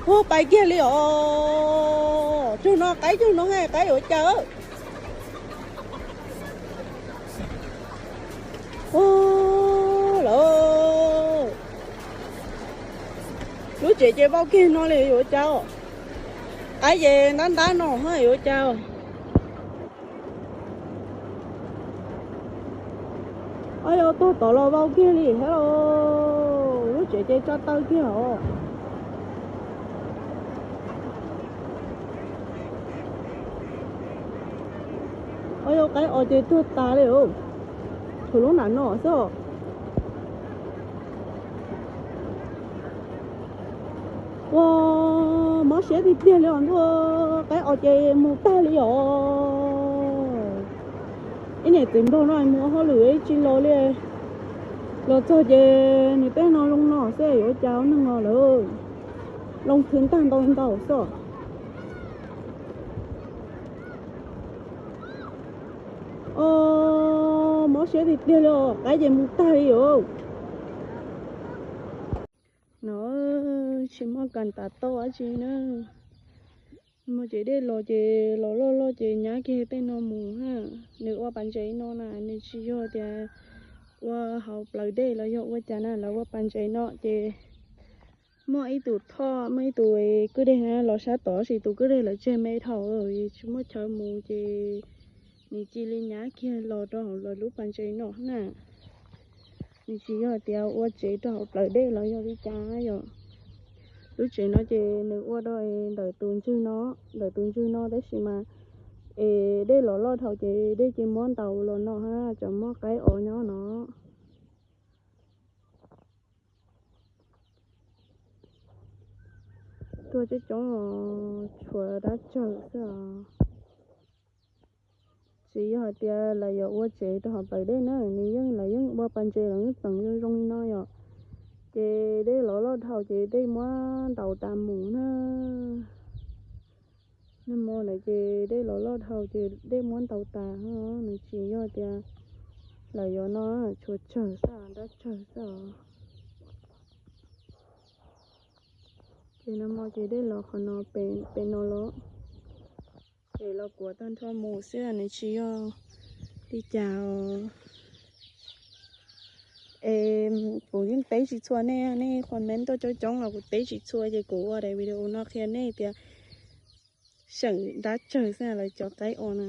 Ua pais kiag li os. Cuag no qaib, cuag no hais qaib yuav cas. Lawm, lub tsev ces vau kiag no li yuav cas. Qaib ces ntab ntab no hais yuav cas. Ab, yog tuag tod los vau kiag li thiab lauj. Lub tsev ces tsa taw kiag os. Ab, yog qaib os ces tuag tas li os. Tshuav lub nram no xwb os. Ua, mob siab tiag tiag li os ntuj, qaib os ces mus tag li os. Ib niam txiv nplog no mus ua hauj lwm tsis los li. Los txog ces nws tej no loo no xwb yuav cas ua neeg no lawm. Loo thwv ntag ntau ntau xwb. Os, mob siab tiag tiag li os, qaib ces mus tag li os. No tsis muaj kas tas tau dab tsi na. Muaj ces dej los ces los loj loj ces nyab kiag tej no mus na. Nws ua pas ntses no na, nws tsis yog tias ua hauv plawv dej los yog ua cas na, lawv ua pas ntses no ces muaj ib tug thoj, muaj ib tug kwj deg na los sab tod, tab sis tus kwj deg lawv tseg me dhau, tsis muaj chaw mus ces nws cia li nyab kiag los rau hauv lawv lub pas ntses no na. Nws tsis yog tias ua tsev rau hauv plawv dej los yog li cas yom. Lub tsev no ces nws ua rau ntawm tus ntswg no, ntawm tus ntswg no tab sis mas es dej los loj dhau ces dej ces muab ntaus los no hab, tseem muaj qaib os nyob no. Tuag coob coob os, tshuav dab tsawg xwb os. Tsis yog hais tias lawv yuav ua tsev rau hauv plawv dej na, nws yeej, lawv yeej ua pas ntses, lawv yeej pleev zoo zoo li no yom. Ces dej los loj dhau ces dej muab ntaus tas mus na. Nag hmo ntawd ces dej los loj dhau ces dej muab ntaus tas, nws tsis yog tias lawv yuav no, tshuav tsawg xwb, dab tsawg xwb os. Ces nag hmo ces dej los qhov no, pem no los, ces los kuav tag nrho mus xwb, nws tsis yog li cas os. Es kuv yeej teb tsis txhua nej, nej comment tuaj coob coob los kuv teb tsis txhua ces kuv ua daim video no qhia nej tias seem dab tsawg xwb lawv cov qaib os na.